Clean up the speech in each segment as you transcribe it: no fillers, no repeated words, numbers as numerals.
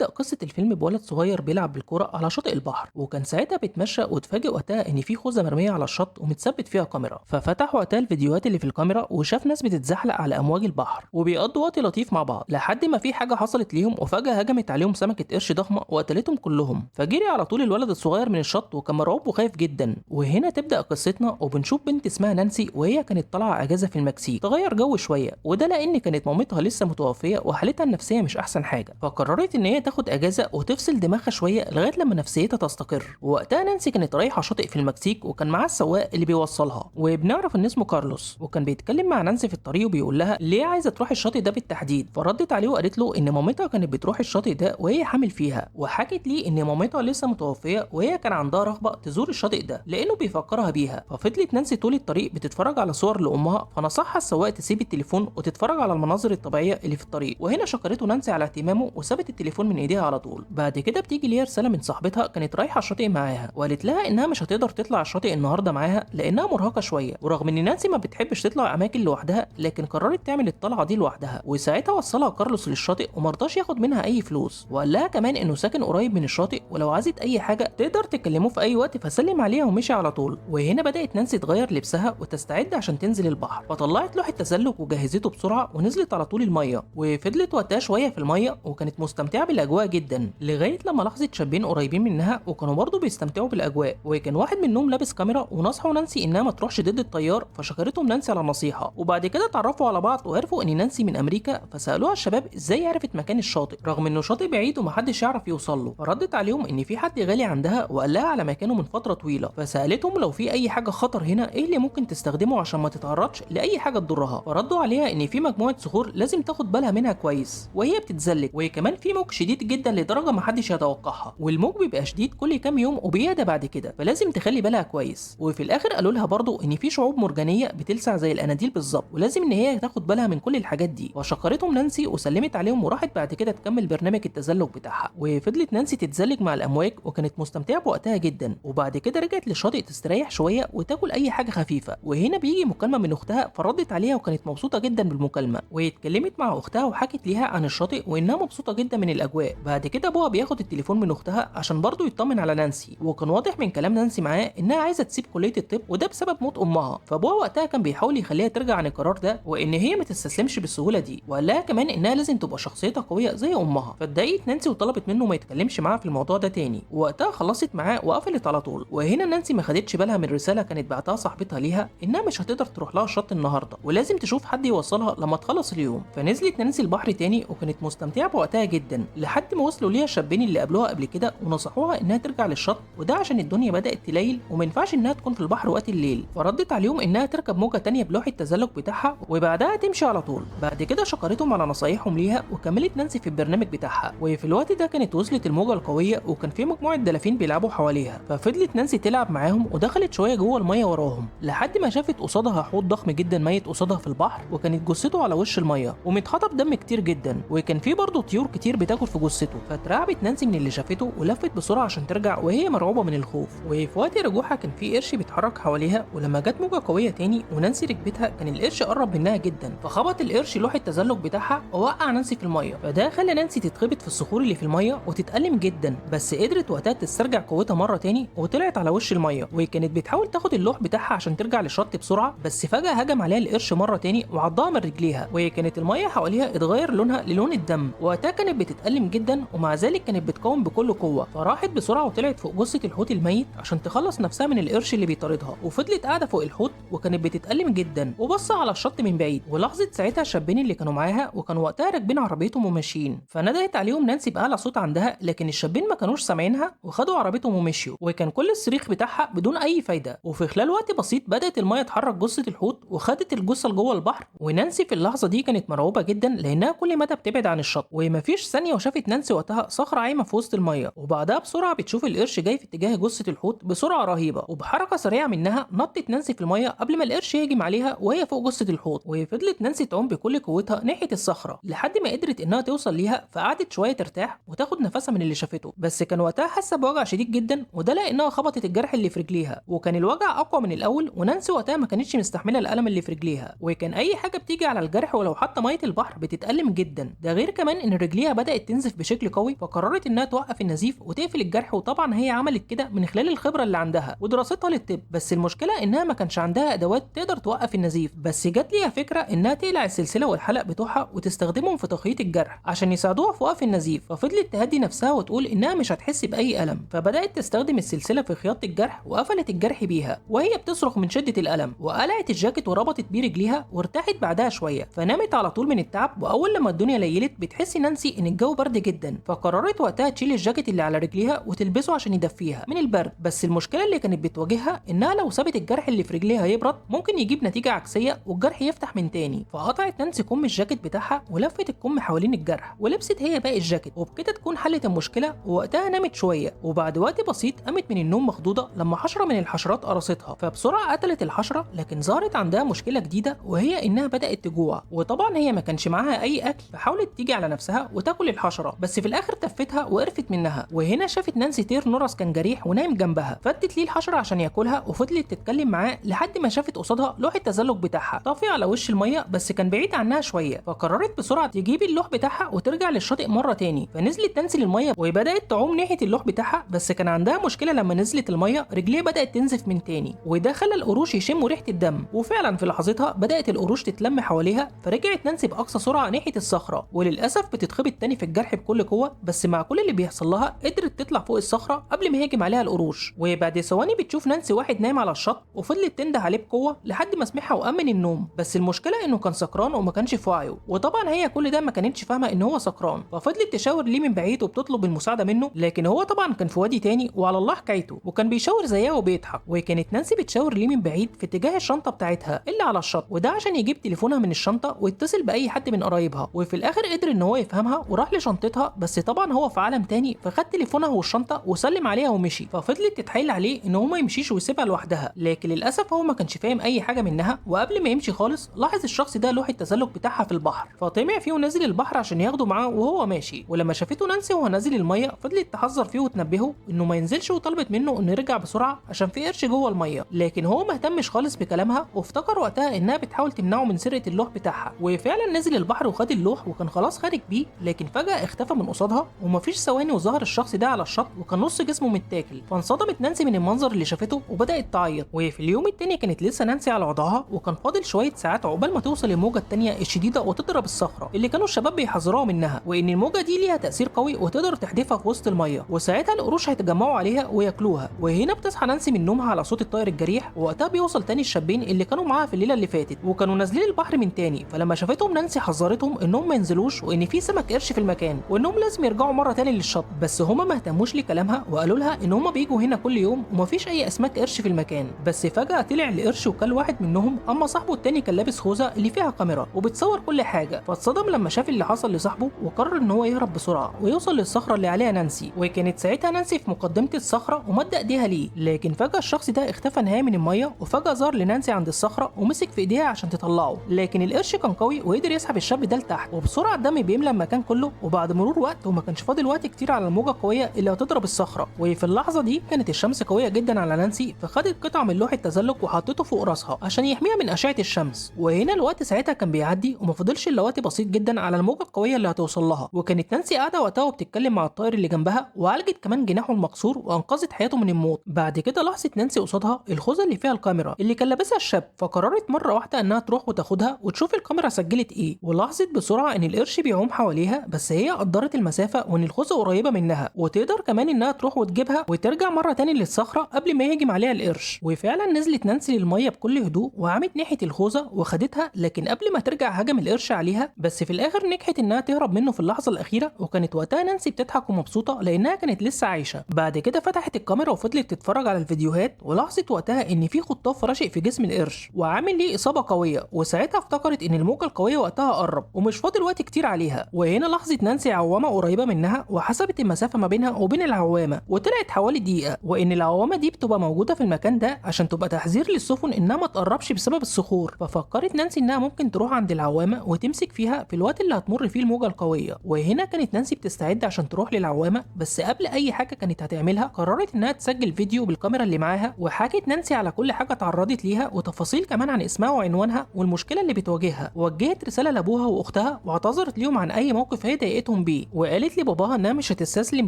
وبتبدأ قصة الفيلم بولد صغير بيلعب بالكرة على شاطئ البحر، وكان ساعتها بيتمشى واتفاجئ وقتها إن في خوذة مرمية على الشط ومتثبت فيها كاميرا، ففتح وقتها الفيديوهات اللي في الكاميرا وشاف ناس بتتزحلق على أمواج البحر وبيقضوا وقت لطيف مع بعض، لحد ما في حاجة حصلت ليهم وفجأة هجمت عليهم سمكة قرش ضخمة وقتلتهم كلهم. فجري على طول الولد الصغير من الشط وكان مرعوب وخايف جدا. وهنا تبدأ قصتنا، وبنشوف بنت اسمها نانسي وهي كانت طالعة أجازة في المكسيك تغير جو شوية، وده لأن كانت مامتها لسه متوفية وحالتها النفسية مش أحسن حاجة، فقررت إن هي تاخد أجازة وتفصل دماغها شوية لغاية لما نفسيتها تستقر. ووقتها نانسي كانت رايحة شاطئ في المكسيك وكان معاها السواق اللي بيوصلها، وبنعرف إن اسمه كارلوس، وكان بيتكلم مع نانسي في الطريق وبيقول لها ليه عايزة تروح الشاطئ ده بالتحديد، فردت عليه وقالت له إن مامتها كانت بتروح الشاطئ ده وهي حامل فيها، وحكت ليه إن مامتها لسه متوفية وهي كان عندها رغبة تزور الشاطئ ده لأنه بيفكرها بيها. ففضلت نانسي طول الطريق بتتفرج على صور لأمها، فنصحها السواق تسيب التليفون وتتفرج على المناظر الطبيعية اللي في الطريق، وهنا شكرته نانسي على اهتمامه وسابت التليفون من ايديها على طول. بعد كده بتيجي ليها رسالة من صاحبتها كانت رايحة الشاطئ معاها، وقالت لها انها مش هتقدر تطلع الشاطئ النهارده معاها لانها مرهقة شوية، ورغم ان نانسي ما بتحبش تطلع اماكن لوحدها لكن قررت تعمل الطلعة دي لوحدها. وساعتها وصلها كارلوس للشاطئ ومرضاش ياخد منها اي فلوس، وقال لها كمان انه ساكن قريب من الشاطئ ولو عايزت اي حاجة تقدر تكلمه في اي وقت، فسلم عليها ومشي على طول. وهنا بدأت نانسي تغير لبسها وتستعد عشان تنزل البحر، فطلعت لوحة تزلج وجهزته بسرعة ونزلت على طول المية، وفضلت وقتها شوية في المية وكانت مستمتعة بالأجواء جدا، لغاية لما لاحظت شابين قريبين منها وكانوا برضه بيستمتعوا بالأجواء، وكان واحد منهم لابس كاميرا ونصحوا نانسي إنها ما تروحش ضد التيار، فشكرتهم نانسي على النصيحة. وبعد كده اتعرفوا على بعض وعرفوا إن نانسي من أمريكا، فسألوها الشباب إزاي عرفت مكان الشاطئ رغم إنه شاطئ بعيد ومحدش يعرف يوصل له، فردت عليهم إن في حد غالي عندها وقال لها على مكانه من فترة طويلة، فسألتهم لو في أي حاجة خطر هنا إيه اللي ممكن تستخدمه عشان ما تتعرضش لأي حاجة تضرها، فردوا عليها إن في مجموعة صخور لازم تاخد بالها منها كويس وهي بتتزلج، وكمان في موج شديد جدا لدرجة ما حدش يتوقعها، والموج بيبقى شديد كل كام يوم وبيهدى بعد كده، فلازم تخلي بالها كويس. وفي الآخر قالوا لها برضو إن في شعوب مرجانية بتلسع زي الأناديل بالظبط، ولازم إن هي تاخد بالها من كل الحاجات دي. وشكرتهم نانسي وسلمت عليهم وراحت بعد كده تكمل برنامج التزلج بتاعها. وفضلت نانسي تتزلج مع الأمواج وكانت مستمتعة بوقتها جدا. وبعد كده رجعت للشاطئ تستريح شوية وتاكل أي حاجة خفيفة، وهنا بيجي مكالمة من أختها فردت عليها وكانت مبسوطة جدا بالمكالمة، واتكلمت مع أختها وحكت ليها عن الشاطئ وإنها مبسوطة جدا من الأجواء. بعد كده أبوها بياخد التليفون من أختها عشان برضه يطمن على نانسي، وكان واضح من كلام نانسي معاه إنها عايزة تسيب كلية الطب وده بسبب موت أمها، فأبوها وقتها كان بيحاول يخليها ترجع عن القرار ده وإن هي ما تستسلمش بالسهولة دي، وقال لها كمان إنها لازم تبقى شخصيتها قوية زي أمها. فاتضايقت نانسي وطلبت منه ما يتكلمش معاها في الموضوع ده تاني، ووقتها خلصت معاه وقفلت على طول. وهنا نانسي ما خدتش بالها من رسالة كانت بعتها صاحبتها ليها إنها مش هتقدر تروح لها الشط النهارده ولازم تشوف حد يوصلها لما تخلص اليوم. فنزلت نانسي البحر تاني وكانت مستمتعة بوقتها جدا، لحد ما وصلوا ليها الشابين اللي قابلوها قبل كده ونصحوها إنها ترجع للشط، وده عشان الدنيا بدأت تليل وما ينفعش إنها تكون في البحر وقت الليل. فردت عليهم إنها تركب موجة تانية بلوحة التزلج بتاعها وبعدها تمشي على طول. بعد كده شكرتهم على نصايحهم ليها وكملت نانسي في البرنامج بتاعها. وفي الوقت ده كانت وصلت الموجة القوية وكان في مجموعة دلافين بيلعبوا حواليها، ففضلت نانسي تلعب معاهم ودخلت شوية جوه المية وراهم لحد ما شافت قصادها حوت ضخم جدا ميت قصادها في البحر، وكانت جثته على وش المية ومتحطه بدم كتير جدا، وكان في برضه طيور كتير بتاكل في جثته. فاترعبت نانسي من اللي شافته ولفت بسرعة عشان ترجع وهي مرعوبة من الخوف. وفي وقت رجوعها كان في قرش بيتحرك حواليها، ولما جت موجة قوية تاني ونانسي ركبتها كان القرش قرب منها جدا، فخبط القرش لوحة التزلج بتاعها ووقع نانسي في المية، فده خلى نانسي تتخبط في الصخور اللي في المية وتتألم جدا، بس قدرت وقتها تسترجع قوتها مرة تاني وطلعت على وش المية، وكانت بتحاول تاخد اللوح بتاعها عشان ترجع للشط بسرعة، بس فجأة هجم عليها القرش مرة تاني وعضها من رجليها، وكانت المية حواليها اتغير لونها للون الدم. وقتها كانت بتتألم جدا ومع ذلك كانت بتقاوم بكل قوة، فراحت بسرعة وطلعت فوق جثة الحوت الميت عشان تخلص نفسها من القرش اللي بيطاردها، وفضلت قاعدة فوق الحوت وكانت بتتألم جدا وبص على الشط من بعيد. ولاحظت ساعتها الشابين اللي كانوا معاها وكانوا وقتها راكبين عربيتهم وماشيين، فندهت عليهم نانسي بأعلى صوت عندها، لكن الشابين ما كانوش سامعينها وخدوا عربيتهم ومشيوا، وكان كل الصريخ بتاعها بدون اي فايدة. وفي خلال وقت بسيط بدأت المية تحرك جثة الحوت وخدت الجثة لجوه البحر، ونانسي في اللحظة دي كانت مرعوبة جدا لانها كل مدى بتبعد عن الشط، ومفيش ثانية وشافت نانسي وقتها صخرة عايمة في وسط المية، وبعدها بسرعة بتشوف القرش جاي في اتجاه جثة الحوت بسرعة رهيبة، وبحركة سريعة منها نطت نانسي في المية قبل ما القرش يهجم عليها وهي فوق جثة الحوت. وفضلت نانسي تعوم بكل قوتها ناحية الصخرة لحد ما قدرت انها توصل ليها، فقعدت شوية ترتاح وتاخد نفسها من اللي شافته، بس كان وقتها حاسة بوجع شديد جدا، وده لانها خبطت الجرح اللي في رجليها وكان الوجع اقوى من الاول، ونانسي وقتها ما كانتش مستحملة الالم اللي في رجليها، وكان اي حاجة بتيجي على الجرح ولو حتى مية البحر بتتألم جدا، ده غير كمان ان رجليها بدأت تنزف بينزف بشكل قوي، فقررت انها توقف النزيف وتقفل الجرح، وطبعا هي عملت كده من خلال الخبرة اللي عندها ودراستها للطب. بس المشكلة انها ما كانش عندها ادوات تقدر توقف النزيف، بس جات ليها فكرة انها تقلع السلسلة والحلق بتوعها وتستخدمهم في تخييط الجرح عشان يساعدوها في وقف النزيف. ففضلت تهدي نفسها وتقول انها مش هتحس باي الم، فبدات تستخدم السلسلة في خياطة الجرح وقفلت الجرح بيها وهي بتصرخ من شده الالم، وقلعت الجاكيت وربطت بيه رجليها وارتاحت بعدها شوية، فنامت على طول من التعب. واول لما الدنيا ليلت بتحس نانسي ان الجو برد جدا، فقررت وقتها تشيل الجاكيت اللي على رجليها وتلبسه عشان يدفيها من البرد. بس المشكلة اللي كانت بتواجهها انها لو سابت الجرح اللي في رجليها يبرد ممكن يجيب نتيجة عكسية والجرح يفتح من تاني. فقطعت نانسي كم الجاكيت بتاعها ولفت الكم حوالين الجرح ولبست هي باقي الجاكيت، وبكده تكون حلت المشكلة. ووقتها نامت شوية، وبعد وقت بسيط قامت من النوم مخضوضه لما حشرة من الحشرات قرصتها، فبسرعه قتلت الحشرة. لكن ظهرت عندها مشكلة جديدة وهي انها بدات تجوع، وطبعا هي ما كانش معاها اي اكل، فحاولت تيجي على نفسها وتاكل الحشرة، بس في الاخر تفتها وقرفت منها. وهنا شافت نانسي طير نورس كان جريح ونايم جنبها، فدت ليه الحشرة عشان ياكلها وفضلت تتكلم معاه لحد ما شافت قصادها لوح التزلج بتاعها طافي على وش المية، بس كان بعيد عنها شوية، فقررت بسرعة تجيب اللوح بتاعها وترجع للشاطئ مرة تاني. فنزلت نانسي للمية وبدات تعوم ناحية اللوح بتاعها، بس كان عندها مشكلة لما نزلت المية رجليها بدات تنزف من تاني، وده خلى القروش يشموا ريحه الدم، وفعلا في لحظتها بدات القروش تتلم حواليها. فرجعت نانسي باقصى سرعة ناحية الصخرة، وللاسف بتتخبط تاني في الجرح بكل قوة، بس مع كل اللي بيحصل لها قدرت تطلع فوق الصخرة قبل ما يهاجم عليها القروش. وبعد ثواني بتشوف نانسي واحد نايم على الشط، وفضلت تنده عليه بقوة لحد ما سمعها وقام من النوم، بس المشكلة انه كان سكران وما كانش في وعيه، وطبعا هي كل ده ما كانتش فاهمه ان هو سكران، ففضلت تشاور ليه من بعيد وبتطلب المساعدة منه، لكن هو طبعا كان في وادي تاني وعلى الله حكايته، وكان بيشاور زيها وبيضحك. وكانت نانسي بتشاور ليه من بعيد في اتجاه الشنطة بتاعتها اللي على الشط، وده عشان يجيب تليفونها من الشنطة ويتصل باي حد من قرايبها. وفي الاخر قدر ان هو يفهمها وراح لشنطتها، بس طبعا هو في عالم تاني، فخد تليفونها والشنطه وسلم عليها ومشي. ففضلت تتحايل عليه ان هو ما يمشيش ويسيبها لوحدها، لكن للاسف هو ما كانش فاهم اي حاجة منها. وقبل ما يمشي خالص لاحظ الشخص ده لوح التزلج بتاعها في البحر، فطمع فيه ونزل البحر عشان ياخده معاه وهو ماشي. ولما شافته نانسي وهو نازل المية فضلت تحذر فيه وتنبهه انه ما ينزلش، وطلبت منه انه يرجع بسرعة عشان في قرش جوه المية، لكن هو ما اهتمش خالص بكلامها، وافتكر وقتها انها بتحاول تمنعه من سرقه اللوح بتاعها. وفعلا نزل البحر وخد اللوح وكان خلاص خارج بيه، لكن فجاة اختفى من قصادها، ومفيش ثواني وظهر الشخص ده على الشط وكان نص جسمه متاكل. فانصدمت نانسي من المنظر اللي شافته وبدات تعيط. وفي اليوم التاني كانت لسه نانسي على وضعها، وكان فاضل شوية ساعات عقبال ما توصل الموجه التانية الشديدة وتضرب الصخرة اللي كانوا الشباب بيحذروها منها، وان الموجه دي ليها تاثير قوي وتقدر تحدفها في وسط المية، وساعتها القروش هيتجمعوا عليها وياكلوها. وهنا بتصحى نانسي من نومها على صوت الطائر الجريح، ووقتها بيوصل تاني الشابين اللي كانوا معاها في الليلة اللي فاتت وكانوا نازلين البحر من تاني. فلما شافتهم نانسي حذرتهم انهم ما ينزلوش وان في سمك قرش في المكان وانهم لازم يرجعوا مرة تاني للشط، بس هما ما اهتموش لكلامها وقالوا لها ان هما بيجوا هنا كل يوم ومفيش اي اسماك قرش في المكان. بس فجاة طلع القرش وكل واحد منهم، اما صاحبه التاني كان لابس خوذه اللي فيها كاميرا وبتصور كل حاجة، فاتصدم لما شاف اللي حصل لصاحبه وقرر ان هو يهرب بسرعة ويوصل للصخره اللي عليها نانسي. وكانت ساعتها نانسي في مقدمه الصخرة ومد ايديها ليه، لكن فجاة الشخص ده اختفى نهائي من المية، وفجاة ظهر لنانسي عند الصخرة ومسك في ايديها عشان تطلعه، لكن القرش كان قوي وقدر يسحب الشاب ده لتحت، وبسرعة الدم بيملى المكان كله. وبعد مرور وقت وما كانش فاضل وقت كتير على الموجه القوية اللي هتضرب الصخرة، وفي اللحظة دي كانت الشمس قوية جدا على نانسي، فخدت قطعه من لوح التزلج وحطته فوق راسها عشان يحميها من اشعه الشمس. وهنا الوقت ساعتها كان بيعدي وما فضلش الا وقت بسيط جدا على الموجه القوية اللي هتوصل لها. وكانت نانسي قاعدة وقتها وبتتكلم مع الطائر اللي جنبها، وعالجت كمان جناحه المكسور وانقذت حياته من الموت. بعد كده لاحظت نانسي قصادها الخوذه اللي فيها الكاميرا اللي كان لابسها الشاب، فقررت مرة واحدة انها تروح وتاخدها وتشوف الكاميرا سجلت ايه. ولاحظت بسرعة ان القرش بيعوم حواليها، بس هي قدرت المسافة وان الخوذه قريبه منها، وتقدر كمان انها تروح وتجيبها وترجع مرة تاني للصخره قبل ما يهجم عليها القرش. وفعلا نزلت نانسي للمية بكل هدوء وعامت ناحية الخوذه وخدتها، لكن قبل ما ترجع هجم القرش عليها، بس في الاخر نجحت انها تهرب منه في اللحظة الاخيرة. وكانت وقتها نانسي بتضحك ومبسوطة لانها كانت لسه عايشه. بعد كده فتحت الكاميرا وفضلت تتفرج على الفيديوهات، ولاحظت وقتها ان في خطاف راشق في جسم القرش وعامل ليه اصابه قوية، وساعتها افتكرت ان الموجه القوية وقتها قرب ومش فاضل وقت كتير عليها. وهنا لاحظت نانسي عوامه قريبه منها وحسبت المسافة ما بينها وبين العوامه وطلعت حوالي دقيقة، وان العوامه دي بتبقى موجودة في المكان ده عشان تبقى تحذير للسفن انها ما تقربش بسبب الصخور. ففكرت نانسي انها ممكن تروح عند العوامه وتمسك فيها في الوقت اللي هتمر فيه الموجه القوية. وهنا كانت نانسي بتستعد عشان تروح للعوامه، بس قبل اي حاجة كانت هتعملها قررت انها تسجل فيديو بالكاميرا اللي معاها، وحكت نانسي على كل حاجة اتعرضت ليها وتفاصيل كمان عن اسمها وعنوانها والمشكلة اللي بتواجهها. وجهت رسالة لابوها واختها واعتذرت ليهم عن اي موقف هي ضايقتهم بيه. بيه، وقالت لباباها انها مش هتستسلم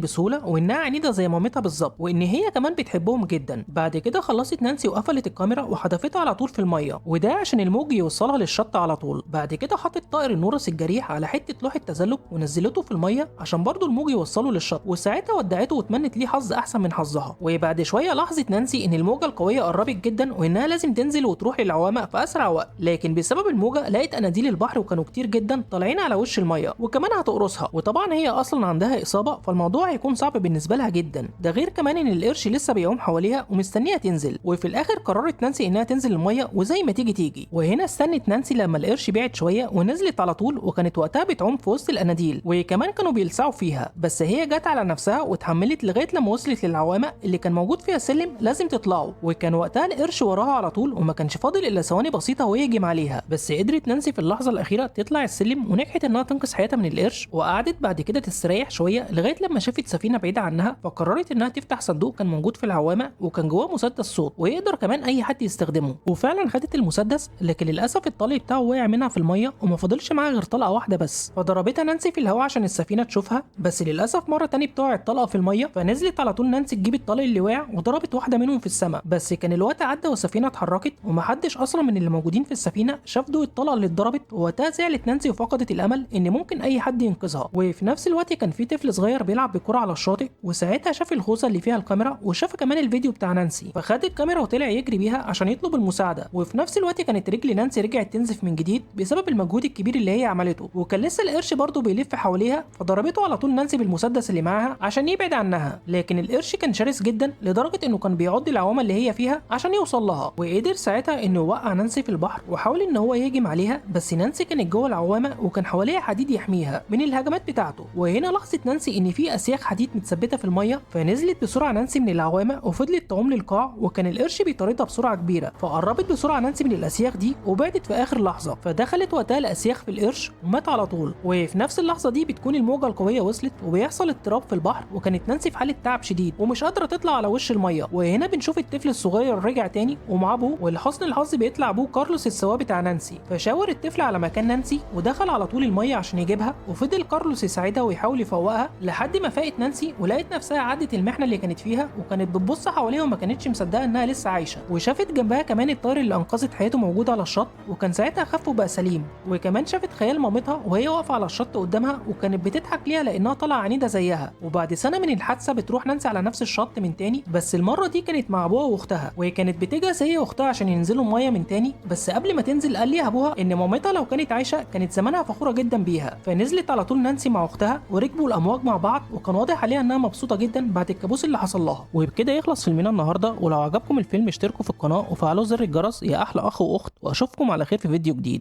بسهولة وانها عنيدة زي مامتها بالظبط، وان هي كمان بتحبهم جدا. بعد كده خلصت نانسي وقفلت الكاميرا وحدفتها على طول في المية، وده عشان الموج يوصلها للشط على طول. بعد كده حطت طائر النورس الجريح على حتة لوحة تزلج ونزلته في المية عشان برضه الموج يوصله للشط، وساعتها ودعته وتمنت ليه حظ احسن من حظها. وبعد شوية لاحظت نانسي ان الموجه القوية قربت جدا وانها لازم تنزل وتروح للعوامه في اسرع وقت، لكن بسبب الموجه لقت اناديل البحر وكانوا كتير جدا طالعين على وش المية وكمان هتقرصها، وطبعا هي اصلا عندها اصابه فالموضوع هيكون صعب بالنسبة لها جدا، ده غير كمان ان القرش لسه بيعوم حواليها ومستنيها تنزل. وفي الاخر قررت نانسي انها تنزل المية وزي ما تيجي تيجي. وهنا استنت نانسي لما القرش بعد شوية ونزلت على طول، وكانت وقتها بتعوم في وسط الاناديل وكمان كانوا بيلسعوا فيها، بس هي جت على نفسها واتحملت لغاية لما وصلت للعوامه اللي كان موجود فيها سلم لازم تطلعه، وكان وقتها القرش وراها على طول وما كانش فاضل الا ثواني بسيطة ويهجم عليها، بس قدرت نانسي في اللحظة الاخيرة تطلع السلم ونجحت انها تنقذ حياتها من القرش. وقعدت بعد كده تستريح شوية لغاية لما شافت سفينة بعيدة عنها، فقررت انها تفتح صندوق كان موجود في العوامه وكان جواه مسدس صوت ويقدر كمان اي حد يستخدمه، وفعلا خدت المسدس، لكن للاسف الطلق بتاعه وقع منها في المية وما فاضلش معاها غير طلقه واحدة بس، فضربتها نانسي في الهواء عشان السفينة تشوفها، بس للاسف مرة تاني بتقع الطلقة في المية، فنزلت على طول نانسي تجيب الطلق اللي وقع وضربت واحدة منهم في السماء، بس كان الوقت عدى والسفينة اتحركت ومحدش اصلا من اللي موجودين في السفينة شاف ضوء الطلقة اللي اتضربت، ووقتها زعلت نانسي وفقدت الامل ان ممكن اي حد ينقذها. وفي نفس الوقت كان في طفل صغير بيلعب بكره على الشاطئ، وساعتها شاف الخوذه اللي فيها الكاميرا وشاف كمان الفيديو بتاع نانسي، فخد الكاميرا وطلع يجري بيها عشان يطلب المساعدة. وفي نفس الوقت كانت رجل نانسي رجعت تنزف من جديد بسبب المجهود الكبير اللي هي عملته، وكان لسه القرش برضه بيلف حواليها، فضربته على طول نانسي بالمسدس اللي معاها عشان يبعد عنها، لكن القرش كان شرس جدا لدرجة انه كان بيعض العوامه اللي هي فيها عشان يوصل لها، وقدر ساعتها انه يوقع نانسي في البحر وحاول ان هو يهجم عليها، بس نانسي كانت جوه العوامه وكان حواليها حديد يحميها من الهجمات بتاعته. وهنا لاحظت نانسي ان في اسياخ حديد متثبته في المية، فنزلت بسرعة نانسي من العوامه وفضلت تعوم للقاع، وكان القرش بيطاردها بسرعة كبيرة، فقربت بسرعة نانسي من الاسياخ دي وبعدت في اخر لحظة، فدخلت وقتها الاسياخ في القرش ومات على طول. وفي نفس اللحظة دي بتكون الموجه القوية وصلت وبيحصل اضطراب في البحر، وكانت نانسي في حاله تعب شديد ومش قادرة تطلع على وش المية. وهنا بنشوف الطفل الصغير رجع تاني ومع ابوه، ولحسن الحظ بيطلع ابوه كارلوس السواق بتاع نانسي، فشاور الطفل على مكان نانسي ودخل على طول المية عشان يجيبها، وفضل كارلوس يساعدها ويحاول يفوقها لحد ما فاقت نانسي ولقت نفسها عدت المحنة اللي كانت فيها، وكانت بتبص حواليها وما كانتش مصدقه انها لسه عايشه، وشافت جنبها كمان الطائر اللي انقذت حياته موجود على الشط، وكان ساعتها خف وبقى سليم. وكمان شافت خيال مامتها وهي واقفة على الشط قدامها وكانت بتضحك ليها لانها طالعه عنيدة زيها. وبعد سنة من الحادثة بتروح نانسي على نفس الشط من تاني، بس المرة دي كانت مع ابوها واختها، وكانت بتجهز هي واختها عشان ينزلوا المية من تاني، بس قبل ما تنزل قال ليها ابوها ان مامتها لو كانت عايشه كانت زمانها فخورة جدا بيها. فنزلت على طول نانسي مع اختها وركبوا الامواج مع بعض، وكان واضح عليها انها مبسوطة جدا بعد الكابوس اللي حصل لها. وبكده يخلص فيلمنا النهارده، ولو عجبكم الفيلم اشتركوا في القناة وفعلوا زر الجرس يا احلى اخ واخت، واشوفكم على خير في فيديو جديد.